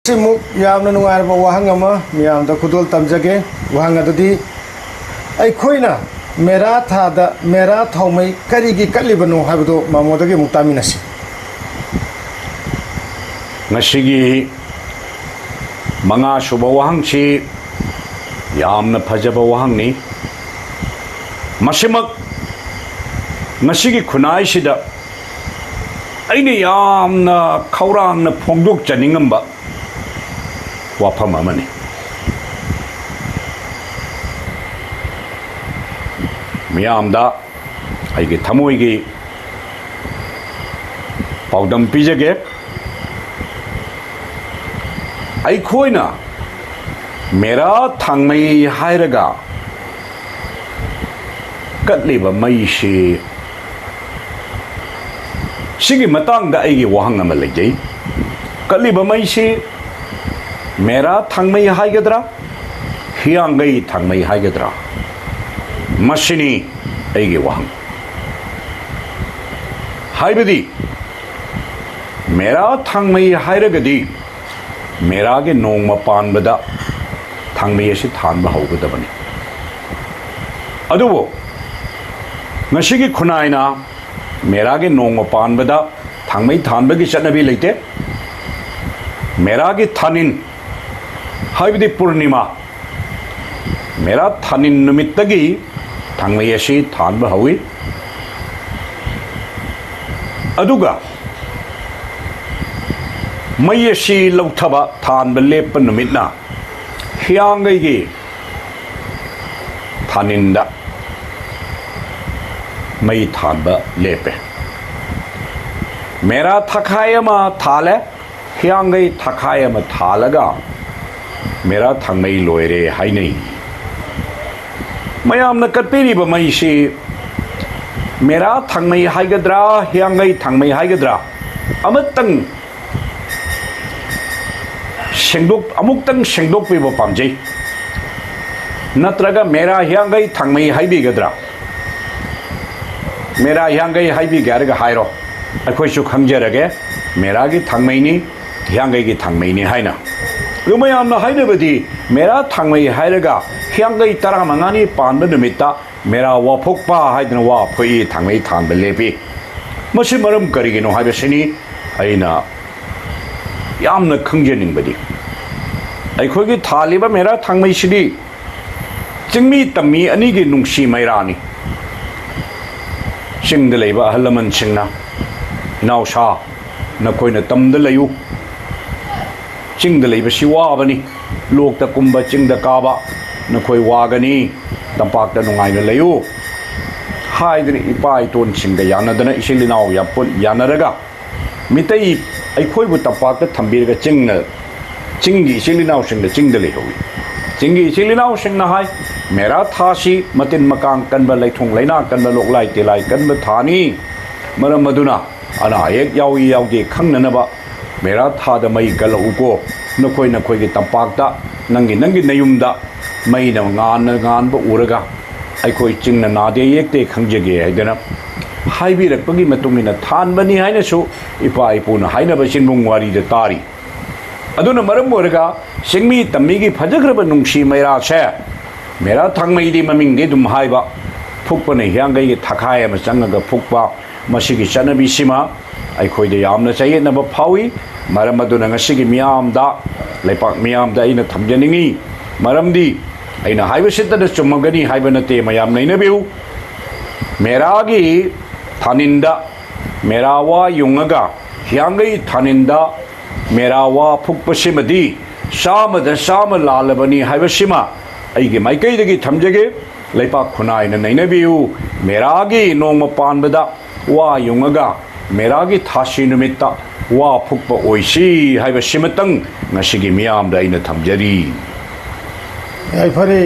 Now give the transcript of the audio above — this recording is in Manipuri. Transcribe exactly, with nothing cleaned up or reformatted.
ꯁꯤꯃꯨꯛ ꯌꯥꯝꯅ ꯅꯨꯡꯉꯥꯏꯔꯕ ꯋꯥꯍꯪ ꯑꯃ ꯃꯤꯌꯥꯝꯗ ꯈꯨꯗꯣꯜ ꯇꯝꯖꯒꯦ꯫ ꯋꯥꯍꯪ ꯑꯗꯨꯗꯤ, ꯑꯩꯈꯣꯏꯅ ꯃꯦꯔꯥ ꯊꯥꯗ ꯃꯦꯔꯥ ꯊꯥꯎꯃꯩ ꯀꯔꯤꯒꯤ ꯀꯠꯂꯤꯕꯅꯣ ꯍꯥꯏꯕꯗꯨ ꯃꯃꯣꯗꯒꯤ ꯑꯃꯨꯛ ꯇꯥꯃꯤꯟꯅꯁꯤ꯫ ꯉꯁꯤꯒꯤ ꯃꯉꯥ ꯁꯨꯕ ꯋꯥꯍꯪꯁꯤ ꯌꯥꯝꯅ ꯐꯖꯕ ꯋꯥꯍꯪꯅꯤ꯫ ꯃꯁꯤꯃꯛ ꯉꯁꯤꯒꯤ ꯈꯨꯟꯅꯥꯏꯁꯤꯗ ꯑꯩꯅ ꯌꯥꯝꯅ ꯈꯧꯔꯥꯡꯅ ꯐꯣꯡꯗꯣꯛꯆꯅꯤꯡꯉꯝꯕ ꯋꯥꯐꯝ ꯑꯃꯅꯤ꯫ ꯃꯤꯌꯥꯝꯗ ꯑꯩꯒꯤ ꯊꯃꯣꯏꯒꯤ ꯄꯥꯎꯗꯝ ꯄꯤꯖꯒꯦ꯫ ꯑꯩꯈꯣꯏꯅ ꯃꯦꯔꯥ ꯊꯥꯡꯃꯩ ꯍꯥꯏꯔꯒ ꯀꯠꯂꯤꯕ ꯃꯩꯁꯤ, ꯁꯤꯒꯤ ꯃꯇꯥꯡꯗ ꯑꯩꯒꯤ ꯋꯥꯍꯪ ꯑꯃ ꯂꯩꯖꯩ꯫ ꯀꯠꯂꯤꯕ ꯃꯩꯁꯤ ꯃꯦꯔꯥ ꯊꯥꯡꯃꯩ ꯍꯥꯏꯒꯗ꯭ꯔꯥ, ꯍꯤꯌꯥꯡꯒꯩ ꯊꯥꯡꯃꯩ ꯍꯥꯏꯒꯗ꯭ꯔꯥ? ꯃꯁꯤꯅꯤ ꯑꯩꯒꯤ ꯋꯥꯍꯪ꯫ ꯍꯥꯏꯕꯗꯤ, ꯃꯦꯔꯥ ꯊꯥꯡꯃꯩ ꯍꯥꯏꯔꯒꯗꯤ ꯃꯦꯔꯥꯒꯤ ꯅꯣꯡꯃ ꯄꯥꯟꯕꯗ ꯊꯥꯡꯃꯩ ꯑꯁꯤ ꯊꯥꯟꯕ ꯍꯧꯒꯗꯕꯅꯤ꯫ ꯑꯗꯨꯕꯨ ꯉꯁꯤꯒꯤ ꯈꯨꯟꯅꯥꯏꯅ ꯃꯦꯔꯥꯒꯤ ꯅꯣꯡꯃ ꯄꯥꯟꯕꯗ ꯊꯥꯡꯃꯩ ꯊꯥꯟꯕꯒꯤ ꯆꯠꯅꯕꯤ ꯂꯩꯇꯦ꯫ ꯃꯦꯔꯥꯒꯤ ꯊꯥꯅꯤꯟ, ꯍꯥꯏꯕꯗꯤ ꯄꯨꯔꯅꯤꯃꯥ, ꯃꯦꯔꯥ ꯊꯥꯅꯤꯟ ꯅꯨꯃꯤꯠꯇꯒꯤ ꯊꯥꯡꯃꯩ ꯑꯁꯤ ꯊꯥꯟꯕ ꯍꯧꯏ꯫ ꯑꯗꯨꯒ ꯃꯩ ꯑꯁꯤ ꯂꯧꯊꯕ, ꯊꯥꯟꯕ ꯂꯦꯞꯄ ꯅꯨꯃꯤꯠꯅ ꯍꯤꯌꯥꯡꯒꯩꯒꯤ ꯊꯥꯅꯤꯟꯗ ꯃꯩ ꯊꯥꯟꯕ ꯂꯦꯞꯄꯦ꯫ ꯃꯦꯔꯥ ꯊꯥꯈꯥꯏ ꯑꯃ ꯊꯥꯜꯂꯦ, ꯍꯤꯌꯥꯡꯒꯩ ꯊꯥꯈꯥꯏ ꯑꯃ ꯊꯥꯜꯂꯒ ꯃꯦꯔꯥ ꯊꯥꯡꯃꯩ ꯂꯣꯏꯔꯦ ꯍꯥꯏꯅꯩ꯫ ꯃꯌꯥꯝꯅ ꯀꯠꯄꯤꯔꯤꯕ ꯃꯩꯁꯤ ꯃꯦꯔꯥ ꯊꯥꯡꯃꯩ ꯍꯥꯏꯒꯗ꯭ꯔꯥ, ꯍꯤꯌꯥꯡꯒꯩ ꯊꯥꯡꯃꯩ ꯍꯥꯏꯒꯗ꯭ꯔꯥ, ꯑꯃꯇꯪ ꯁꯦꯡꯗꯣꯛ-, ꯑꯃꯨꯛꯇꯪ ꯁꯦꯡꯗꯣꯛꯄꯤꯕ ꯄꯥꯝꯖꯩ꯫ ꯅꯠꯇ꯭ꯔꯒ ꯃꯦꯔꯥ ꯍꯤꯌꯥꯡꯒꯩ ꯊꯥꯡꯃꯩ ꯍꯥꯏꯕꯤꯒꯗ꯭ꯔꯥ? ꯃꯦꯔꯥ ꯍꯤꯌꯥꯡꯒꯩ ꯍꯥꯏꯕꯤꯒꯦ ꯍꯥꯏꯔꯒ ꯍꯥꯏꯔꯣ, ꯑꯩꯈꯣꯏꯁꯨ ꯈꯪꯖꯔꯒꯦ꯫ ꯃꯦꯔꯥꯒꯤ ꯊꯥꯡꯃꯩꯅꯤ, ꯍꯤꯌꯥꯡꯒꯩꯒꯤ ꯊꯥꯡꯃꯩꯅꯤ ꯍꯥꯏꯅ꯫ ꯑꯗꯨ ꯃꯌꯥꯝꯅ ꯍꯥꯏꯅꯕꯗꯤ ꯃꯦꯔꯥ ꯊꯥꯡꯃꯩ ꯍꯥꯏꯔꯒ ꯍꯤꯌꯥꯡꯒꯩ ꯇꯔꯥꯃꯉꯥꯅꯤ ꯄꯥꯟꯕ ꯅꯨꯃꯤꯠꯇ ꯃꯦꯔꯥ ꯋꯥ ꯐꯨꯛꯄ ꯍꯥꯏꯗꯅ ꯋꯥ ꯐꯨꯛꯏ ꯊꯥꯡꯃꯩ ꯊꯥꯟꯕ ꯂꯦꯞꯄꯤ꯫ ꯃꯁꯤ ꯃꯔꯝ ꯀꯔꯤꯒꯤꯅꯣ ꯍꯥꯏꯕꯁꯤꯅꯤ ꯑꯩꯅ ꯌꯥꯝꯅ ꯈꯪꯖꯅꯤꯡꯕꯗꯤ꯫ ꯑꯩꯈꯣꯏꯒꯤ ꯊꯥꯜꯂꯤꯕ ꯃꯦꯔꯥ ꯊꯥꯡꯃꯩꯁꯤꯗꯤ ꯆꯤꯡꯃꯤ ꯇꯝꯃꯤ ꯑꯅꯤꯒꯤ ꯅꯨꯡꯁꯤ ꯃꯩꯔꯥꯅꯤ꯫ ꯆꯤꯡꯗ ꯂꯩꯕ ꯑꯍꯜ ꯂꯃꯟꯁꯤꯡꯅ, "ꯏꯅꯥꯎꯁꯥ, ꯅꯈꯣꯏꯅ ꯇꯝꯗ ꯂꯩꯌꯨ, ꯆꯤꯡꯗ ꯂꯩꯕꯁꯤ ꯋꯥꯕꯅꯤ, ꯂꯣꯛꯇ ꯀꯨꯝꯕ ꯆꯤꯡꯗ ꯀꯥꯕ ꯅꯈꯣꯏ ꯋꯥꯒꯅꯤ, ꯇꯝꯄꯥꯛꯇ ꯅꯨꯡꯉꯥꯏꯅ ꯂꯩꯌꯨ" ꯍꯥꯏꯗꯅ ꯏꯄꯥ ꯏꯇꯣꯟꯁꯤꯡꯒ ꯌꯥꯅꯗꯅ, ꯏꯆꯤꯜ ꯏꯅꯥꯎ ꯌꯥꯄꯨꯟ ꯌꯥꯅꯔꯒ ꯃꯤꯇꯩ ꯑꯩꯈꯣꯏꯕꯨ ꯇꯝꯄꯥꯛꯇ ꯊꯝꯕꯤꯔꯒ ꯆꯤꯡꯅ, ꯆꯤꯡꯒꯤ ꯏꯆꯤꯜ ꯏꯅꯥꯎꯁꯤꯡꯅ ꯆꯤꯡꯗ ꯂꯩꯍꯧꯏ꯫ ꯆꯤꯡꯒꯤ ꯏꯆꯤꯜ ꯏꯅꯥꯎꯁꯤꯡꯅ ꯍꯥꯏ, "ꯃꯦꯔꯥ ꯊꯥꯁꯤ ꯃꯇꯤꯟ ꯃꯀꯥꯡ ꯀꯟꯕ, ꯂꯩꯊꯨꯡ ꯂꯩꯅꯥ ꯀꯟꯕ, ꯂꯣꯛꯂꯥꯏ ꯇꯤꯂꯥꯏ ꯀꯟꯕ ꯊꯥꯅꯤ꯫ ꯃꯔꯝ ꯑꯗꯨꯅ ꯑꯅꯥ ꯑꯌꯦꯛ ꯌꯥꯎꯏ ꯌꯥꯎꯗꯦ ꯈꯪꯅꯅꯕ ꯃꯦꯔꯥ ꯊꯥꯗ ꯃꯩ ꯀꯜꯂꯛꯎꯀꯣ꯫ ꯅꯈꯣꯏ ꯅꯈꯣꯏꯒꯤ ꯇꯝꯄꯥꯛꯇ, ꯅꯪꯒꯤ ꯅꯪꯒꯤ ꯅꯌꯨꯝꯗ ꯃꯩꯅ ꯉꯥꯟꯅ ꯉꯥꯟꯕ ꯎꯔꯒ ꯑꯩꯈꯣꯏ ꯆꯤꯡꯅ ꯅꯥꯗꯦ ꯌꯦꯛꯇꯦ ꯈꯪꯖꯒꯦ" ꯍꯥꯏꯗꯅ ꯍꯥꯏꯕꯤꯔꯛꯄꯒꯤ ꯃꯇꯨꯡ ꯏꯟꯅ ꯊꯥꯟꯕꯅꯤ ꯍꯥꯏꯅꯁꯨ ꯏꯄꯥ ꯏꯄꯨꯅ ꯍꯥꯏꯅꯕ ꯆꯤꯟꯕꯨꯡ ꯋꯥꯔꯤꯗ ꯇꯥꯔꯤ꯫ ꯑꯗꯨꯅ ꯃꯔꯝ ꯑꯣꯏꯔꯒ ꯆꯤꯡꯃꯤ ꯇꯝꯃꯤꯒꯤ ꯐꯖꯈ꯭ꯔꯕ ꯅꯨꯡꯁꯤ ꯃꯩꯔꯥꯁꯦ, ꯃꯦꯔꯥ ꯊꯥꯡꯃꯩꯗꯤ ꯃꯃꯤꯡꯗꯤ ꯑꯗꯨꯝ ꯍꯥꯏꯕ, ꯐꯨꯛꯄꯅ ꯍꯤꯌꯥꯡꯒꯩꯒꯤ ꯊꯈꯥꯏ ꯑꯃ ꯆꯪꯉꯒ ꯐꯨꯛꯄ, ꯃꯁꯤꯒꯤ ꯆꯠꯅꯕꯤꯁꯤꯃ ꯑꯩꯈꯣꯏꯗ ꯌꯥꯝꯅ ꯆꯌꯦꯠꯅꯕ ꯐꯥꯎꯏ꯫ ꯃꯔꯝ ꯑꯗꯨꯅ ꯉꯁꯤꯒꯤ ꯃꯤꯌꯥꯝꯗ, ꯂꯩꯄꯥꯛ ꯃꯤꯌꯥꯝꯗ ꯑꯩꯅ ꯊꯝꯖꯅꯤꯡꯏ꯫ ꯃꯔꯝꯗꯤ ꯑꯩꯅ ꯍꯥꯏꯕꯁꯤꯇꯅ ꯆꯨꯝꯃꯒꯅꯤ ꯍꯥꯏꯕ ꯅꯠꯇꯦ, ꯃꯌꯥꯝ ꯅꯩꯅꯕꯤꯌꯨ꯫ ꯃꯦꯔꯥꯒꯤ ꯊꯥꯅꯤꯟꯗ ꯃꯦꯔꯥ ꯋꯥ ꯌꯨꯡꯉꯒ ꯍꯤꯌꯥꯡꯒꯩ ꯊꯥꯅꯤꯟꯗ ꯃꯦꯔꯥ ꯋꯥ ꯐꯨꯛꯄꯁꯤꯃꯗꯤ ꯆꯥꯝꯃꯗ ꯆꯥꯝꯃ ꯂꯥꯜꯂꯕꯅꯤ ꯍꯥꯏꯕꯁꯤꯃ ꯑꯩꯒꯤ ꯃꯥꯏꯀꯩꯗꯒꯤ ꯊꯝꯖꯒꯦ꯫ ꯂꯩꯄꯥꯛ ꯈꯨꯟꯅꯥꯏꯅ ꯅꯩꯅꯕꯤꯌꯨ꯫ ꯃꯦꯔꯥꯒꯤ ꯅꯣꯡꯃ ꯄꯥꯟꯕꯗ ꯋꯥ ꯌꯨꯡꯉꯒ ꯃꯦꯔꯥꯒꯤ ꯊꯥꯁꯤ ꯅꯨꯃꯤꯠꯇ ꯋꯥ ꯐꯨꯛꯄ ꯑꯣꯏꯁꯤ ꯍꯥꯏꯕꯁꯤꯃꯇꯪ ꯉꯁꯤꯒꯤ ꯃꯤꯌꯥꯝꯗ ꯑꯩꯅ ꯊꯝꯖꯔꯤ꯫ ꯌꯥꯏꯐꯔꯦ꯫